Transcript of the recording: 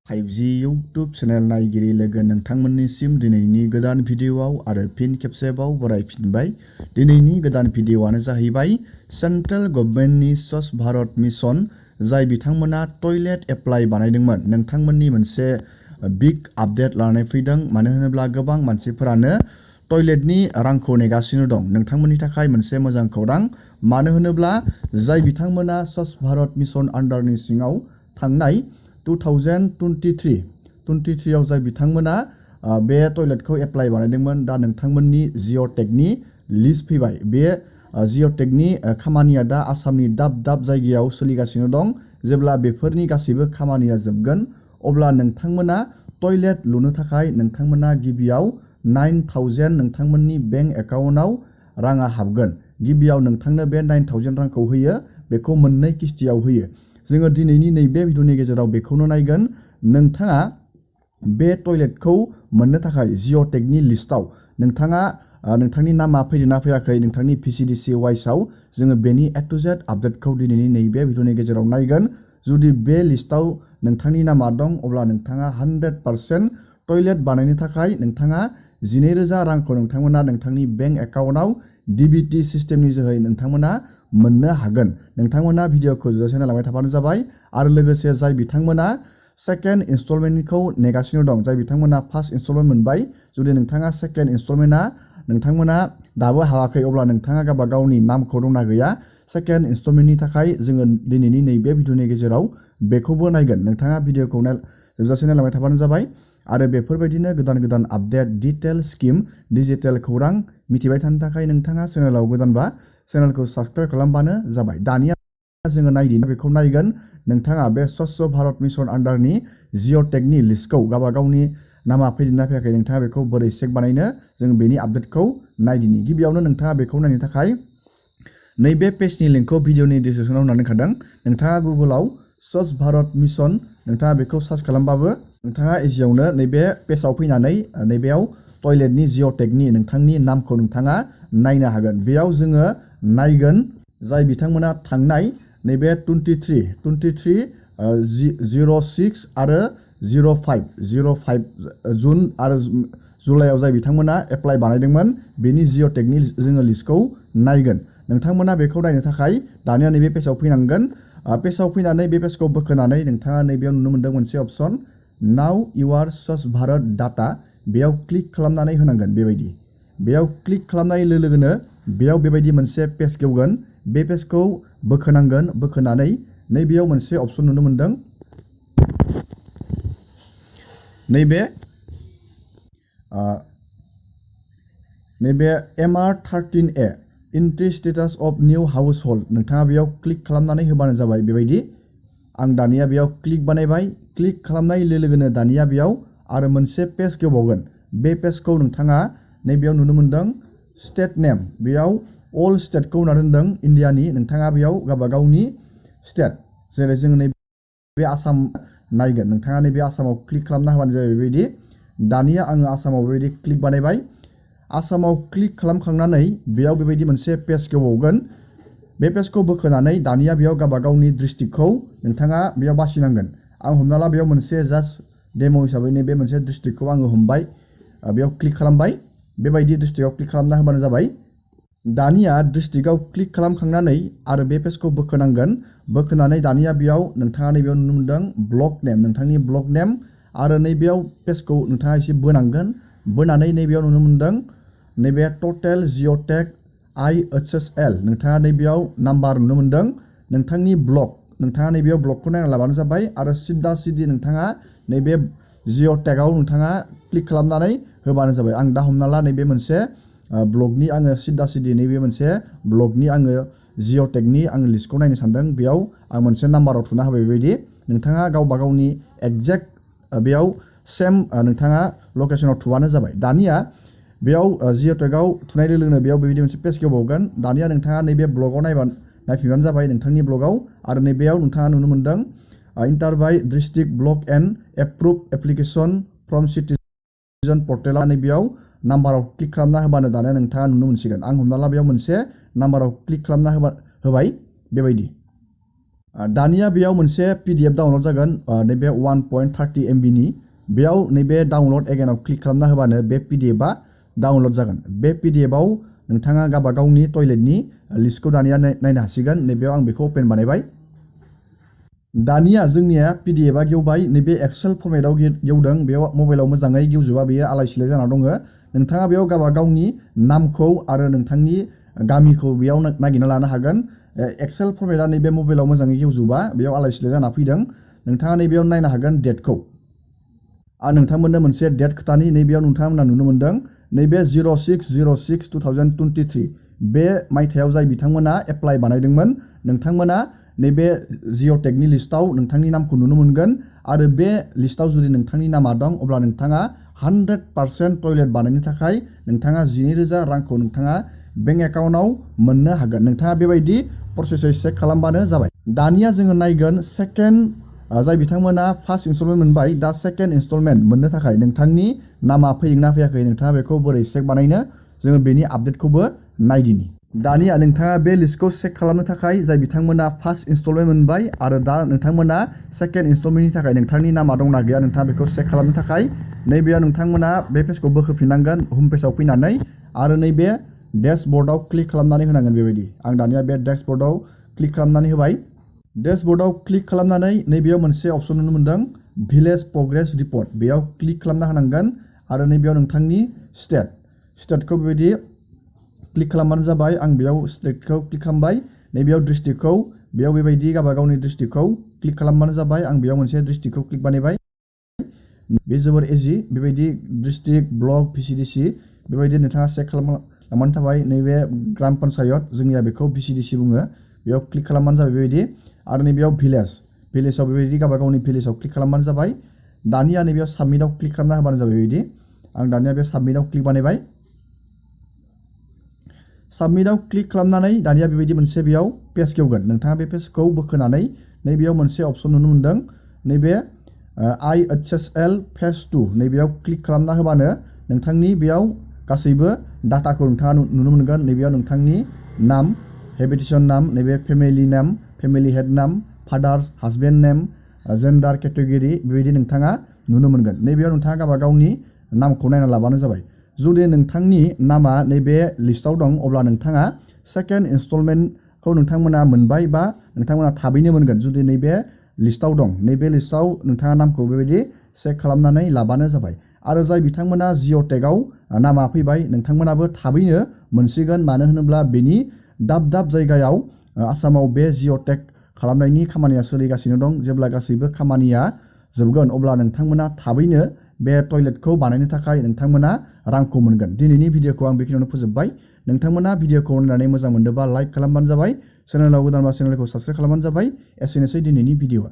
5G YouTube channel नायगिरि लोगो नोंथांमोननिसिम दिनैनि गोदान भिडिअआव आरो फिन खेबसेबाव बरायफिनबाय। दिनैनि गोदान भिडिअआनो जाहैबाय सेन्ट्रेल गभर्नमेन्टनि स्वच्छ भारत मिशन जाय बिथांमोना टयलेट एप्लाइ बानायदोंमोन। नोंथांमोननि मोनसे बिग आपडेट लानानै फैदों, मानो होनोब्ला गोबां मानसिफोरानो टयलेटनि रांखौ नेगासिनो दं। नोंथांमोननि थाखाय मोनसे मोजां खौरां, मानो होनोब्ला जाय बिथांमोना स्वच्छ भारत मिशन आन्डारनि सिङाव थांनाय 2023 आव जाय बिथांमोना बे टयलेटखौ एप्लाइ बानायदोंमोन, दा नोंथांमोननि जिअ'टेकनि लिस्ट फैबाय। बे जिअ'टेकनि खामानिया दा आसामनि दाब दाब जायगायाव सोलिगासिनो दं। जेब्ला बेफोरनि गासैबो खामानिया जोबगोन, अब्ला नोंथांमोना टयलेट लुनो थाखाय नोंथांमोना गिबियाव 9,000 नोंथांमोननि बेंक एकाउन्टआव राङा हाबगोन। गिबियाव नोंथांनो बे 9,000 रांखौ होयो, बेखौ मोननै किस्तियाव होयो। जोङो दिनैनि नैबे भिडिअनि गेजेराव बेखौनो नायगोन। नोंथाङा बे टयलेटखौ मोननो थाखाय जिअ'टेकनि लिस्टआव नोंथाङा नोंथांनि नामा फैदोंना फैयाखै नोंथांनि VCDC वाइसआव, जोङो बेनि A to Z आपडेटखौ दिनैनि नैबे भिडिअनि गेजेराव नायगोन। जुदि बे लिस्टआव नोंथांनि नामा दं, अब्ला नोंथाङा 100% टयलेट बानायनो थाखाय नोंथाङा 12,000 रांखौ नोंथांमोना नोंथांनि बेंक एकाउन्टआव DBT सिस्टेमनि जोहै नोंथांमोना मोननो हागोन। नोंथांमोना भिडिअखौ जोबजासिम नायलांबाय थाबानो जाबाय। आरो लोगोसे जाय बिथांमोना सेकेन्ड इनस्टलमेन्टखौ नेगासिनो दं, जाय बिथांमोना फार्स्ट इनस्टलमेन्ट मोनबाय, जुदि नोंथाङा सेकेन्ड इनस्टलमेन्टआ नोंथांमोना दाबो हायाखै, अब्ला नोंथाङा गावबा गावनि नामखौ दंना गैया सेकेन्ड इनस्टलमेन्टनि थाखाय जोङो दिनैनि नैबे भिडिअनि गेजेराव बेखौबो नायगोन। नोंथाङा भिडिअखौ जोबजासिम नायलांबाय थाबानो जाबाय। आरो बेफोरबायदिनो गोदान गोदान आपडेट, डिटेल स्किम, डिजिटेल खौरां मिथिबाय थानो थाखाय नोंथाङा चेनेलाव गोदानबा चेनेलखौ साबस्क्राइब खालामबानो जाबाय। दानिया जोङो नायदिनि बेखौ नायगोन। नोंथाङा बे स्वच्छ भारत मिशन आन्डारनि जिअ'टेकनि लिस्टखौ गावबा गावनि नामा फैदोंना फैयाखै, नोंथाङा बेखौ बोरै चेक बानायनो, जों बेनि आपडेटखौ नायदिनि। गिबियावनो नोंथाङा बेखौ नायनो थाखाय नैबे पेजनि लिंकखौ भिडिअनि डिसक्रिपसनाव होनानै दोनखादों। नोंथाङा गुगोलाव स्वच्छ भारत मिशन नोंथाङा बेखौ सार्च खालामबाबो नोंथाङा इजियावनो नैबे पेजाव फैनानै नैबेयाव टयलेटनि जिअ'टेकनि नोंथांनि नामखौ नोंथाङा नायनो हागोन। बेयाव जोङो नायगोन जाय बिथांमोना थांनाय नैबे 23 06 आरो 05 जुन आरो जुलाइआव जाय बिथांमोना एप्लाइ बानायदोंमोन, बेनि जिअ'टेकनि जोङो लिस्टखौ नायगोन। नोंथांमोना बेखौ नायनो थाखाय दानिया नैबे पेजाव फैनांगोन। पेजाव फैनानै बे पेजखौ बोखोनानै नोंथाङा नैबेयाव नुनो मोनदों मोनसे अपसन, नाउ इउआर स्वच्छ भारत डाटा, बेयाव क्लिक खालामनानै होनांगोन। बेबायदि बेयाव क्लिक खालामनाय लोगो लोगोनो बेयाव बेबायदि मोनसे पेज गेवगोन। बे पेजखौ बोखोनांगोन। बोखोनानै नैबेयाव मोनसे अपसन नुनो मोनदों, नैबे MR13A entry status of new house hulled, नोंथाङा बेयाव क्लिक खालामनानै होबानो जाबाय। बेबायदि आं दानिया बेयाव क्लिक बानायबाय। क्लिक खालामनाय लोगो लोगोनो दानिया बेयाव आरो मोनसे पेज गेवबावगोन। बे पेजखौ नोंथाङा नैबेयाव नुनो मोनदों स्टेट नेम, बेयाव अल स्टेटखौ होना दोनदों इन्डियानि। नोंथाङा बेयाव गावबा गावनि स्टेट, जेरै जों नैबे आसाम नायगोन, नोंथाङा नैबे आसामाव क्लिक खालामना होबानो जाबाय। बेबायदि दानिया आङो आसामाव बेबायदि क्लिक बानायबाय। आसामाव क्लिक खालामखांनानै बेयाव बेबायदि मोनसे पेज गेवबावगोन। बे पेजखौ बोखोनानै दानिया बेयाव गावबा गावनि डिस्ट्रिक्टखौ नोंथाङा बेयाव बासिनांगोन। आं हमना ला बेयाव मोनसे जास्ट डेम' हिसाबै नैबे मोनसे डिस्ट्रिक्टखौ आङो हमबाय, बेयाव क्लिक खालामबाय। बेबायदि डिस्ट्रिक्टआव क्लिक खालामना होबानो जाबाय। दानिया डिस्ट्रिक्टआव क्लिक खालामखांनानै आरो बे पेजखौ बोखोनांगोन। बोखोनानै दानिया बेयाव नोंथाङा नैबेयाव नुनो मोनदों ब्लक नेम, नोंथांनि ब्लक नेम, आरो नैबेयाव पेजखौ नोंथाङा एसे बोनांगोन। बोनानै नैबेयाव नुनो मोनदों नैबे टटेल जिअ'टेक IHSL, नोंथाङा नैबेयाव नाम्बार नुनो मोनदों। नोंथांनि ब्लक, नोंथाङा नैबेयाव ब्लकखौ नायना लाबानो जाबाय। आरो सिदा सिदि नोंथाङा नैबे जिअ'टेकआव नोंथाङा क्लिक खालामनानै होबानो जाबाय। आं दा हमना ला नैबे मोनसे ब्लकनि आङो सिदा सिदि नैबे मोनसे ब्लकनि आङो जिअ'टेकनि आङो लिस्टखौ नायनो सानदों। बेयाव आं मोनसे नाम्बाराव थुना होबाय। बेबायदि नोंथाङा गावबा गावनि एक्जेक्ट बेयाव सेम नोंथाङा लकेसनाव थुबानो जाबाय। दानिया बेयाव जिअ'टेकआव थुनाय लोगो लोगोनो बेयाव बेबायदि मोनसे पेज गेवबावगोन। दानिया नोंथाङा नैबे ब्लगाव नायफिनबानो जाबाय नोंथांनि ब्लगाव। आरो नैबेयाव नोंथाङा नुनो मोनदों inter bye district block and approve application from citizen पर्टेलाव। नैबेयाव नाम्बाराव क्लिक खालामना होबानो दानिया नोंथाङा नुनो मोनसिगोन। आं हमना ला बेयाव मोनसे नाम्बाराव क्लिक खालामना होबाय। बेबायदि दानिया बेयाव मोनसे PDF डाउनलड जागोन नैबे 1.30 MB नि बेयाव नैबे डाउनलड एगेनाव क्लिक खालामना होबानो बे PDF आ डाउनलड जागोन बे PDF आव नोंथाङा गाबा गावनि टयलेटनि लिस्टखौ दानिया नायनो हासिगोन नैबेयाव आं बेखौ ओपन बानायबाय दानिया जोंनिया PDF आ गेवबाय नैबे एक्सेल फर्मेटाव गेवदों बेयाव मबाइलाव मोजाङै गेवजोबा बेयो आलाय सिलाय जाना दङ नोंथाङा बेयाव गाबा गावनि नामखौ आरो नोंथांनि गामिखौ बेयाव नागिरना लानो हागोन एक्सेल फर्मेटआ नैबे मबाइलाव मोजाङै गेवजोबा बेयाव आलाय सिलाय जाना फैदों नोंथाङा नैबेयाव नायनो हागोन डेटखौ आं नोंथांमोननो मोनसे डेट खोथानि नैबेयाव नोंथांमोना नुनो मोनदों नैबे 06/06/2023 बे मायथाइयाव जाय बिथांमोना एप्लाइ बानायदोंमोन नोंथांमोना नैबे जिअ'टेकनि लिस्टआव नोंथांनि नामखौ नुनो मोनगोन आरो बे लिस्टआव जुदि नोंथांनि नामा दं अब्ला नोंथाङा 100% टयलेट बानायनो थाखाय नोंथाङा 12,000 रांखौ नोंथाङा बेंक एकाउन्टआव मोननो हागोन नोंथाङा बेबायदि प्रसेसै चेक खालामबानो जाबाय दानिया जोङो नायगोन सेकेन्ड जाय बिथांमोना फार्स्ट इनस्टलमेन्ट मोनबाय दा सेकेन्ड इनस्टलमेन्ट मोननो थाखाय नोंथांनि नामा फैदोंना फैयाखै नोंथाङा बेखौ बोरै चेक बानायनो जोङो बेनि आपडेटखौबो नायदिनि दानिया नोंथाङा बे लिस्टखौ चेक खालामनो थाखाय जाय बिथांमोना फार्स्ट इनस्टलमेन्ट मोनबाय आरो दा नोंथांमोना सेकेन्ड इनस्टलमेन्टनि थाखाय नोंथांनि नामा दंना गैया नोंथाङा बेखौ चेक खालामनो थाखाय नैबेयाव नोंथांमोना बे पेजखौ बोखोफिननांगोन हम पेजाव फैनानै आरो नैबे डेशबर्डआव क्लिक खालामनानै होनांगोन बेबायदि आं दानिया बे डेशबर्डआव क्लिक खालामनानै होबाय डेशबर्डआव क्लिक खालामनानै नैबेयाव मोनसे अपसन नुनो मोनदों भिलेज प्रग्रेस रिपर्ट बेयाव क्लिक खालामना होनांगोन आरो नैबेयाव नोंथांनि स्टेटखौ बेबायदि क्लिक खालामबानो जाबाय आं बेयाव स्टेटखौ क्लिक खालामबाय नैबेयाव डिस्ट्रिक्टखौ बेयाव बेबायदि गावबा गावनि डिस्ट्रिक्टखौ क्लिक खालामबानो जाबाय आं बेयाव मोनसे डिस्ट्रिक्टखौ क्लिक बानायबाय बे जोबोर इजि बेबायदि डिस्ट्रिक्ट ब्लक VCDC बेबायदि नोंथाङा चेक खालामबानो थाबाय नैबे ग्राम पन्सायत जोंनिया बेखौ VCDC बुङो बेयाव क्लिक खालामबानो जाबाय बेबायदि आरो नैबेयाव भिलेजाव बेबायदि गावबा गावनि भिलेजाव क्लिक खालामबानो जाबाय दानिया नैबेयाव साबमिटआव क्लिक खालामना होबानो जाबाय बेबायदि आं दानिया बे साबमिटआव क्लिक बानायबाय साबमिटआव क्लिक खालामनानै दानिया बेबायदि मोनसे बेयाव पेज गेवगोन नोंथाङा बे पेजखौ बोखोनानै नैबेयाव मोनसे अपसन नुनो मोनदों नैबे IHSL फेज 2 नैबेयाव क्लिक खालामना होबानो नोंथांनि बेयाव गासैबो डाटाखौ नोंथाङा नुनो मोनगोन नैबेयाव नोंथांनि नाम हेबिटेसन नाम नैबे फेमिलि नाम फेमिलि हेड नाम फादार्स हासबेन्ड नेम जेन्डार केटेगरि बेबायदि नोंथाङा नुनो मोनगोन नैबेयाव नोंथाङा गावबा गावनि नामखौ नायना लाबानो जाबाय जुदि नोंथांनि नामा नैबे लिस्टआव दं अब्ला नोंथाङा सेकेन्ड इनस्टलमेन्टखौ नोंथांमोना मोनबाय बा नोंथांमोना थाबैनो मोनगोन जुदि नैबे लिस्टआव दं नैबे लिस्टआव नोंथाङा नामखौ बेबायदि चेक खालामनानै लाबानो जाबाय आरो जाय बिथांमोना जिअ'टेकआव नामा फैबाय नोंथांमोनाबो थाबैनो मोनसिगोन मानो होनोब्ला बेनि दाब दाब जायगायाव आसामाव बे जिअ'टेक खालामनायनि खामानिया सोलिगासिनो दं जेब्ला गासैबो खामानिया जोबगोन अब्ला नोंथांमोना थाबैनो बे टयलेटखौ बानायनो थाखाय नोंथांमोना रांखौ मोनगोन दिनैनि भिडिअखौ आं बेखिनियावनो फोजोबबाय नोंथांमोना भिडिअखौ नायनानै मोजां मोनदोंबा लाइक खालामबानो जाबाय चेनेलाव गोदानबा चेनेलखौ साबस्क्राइब खालामबानो जाबाय एसेनोसै दिनैनि भिडिअआ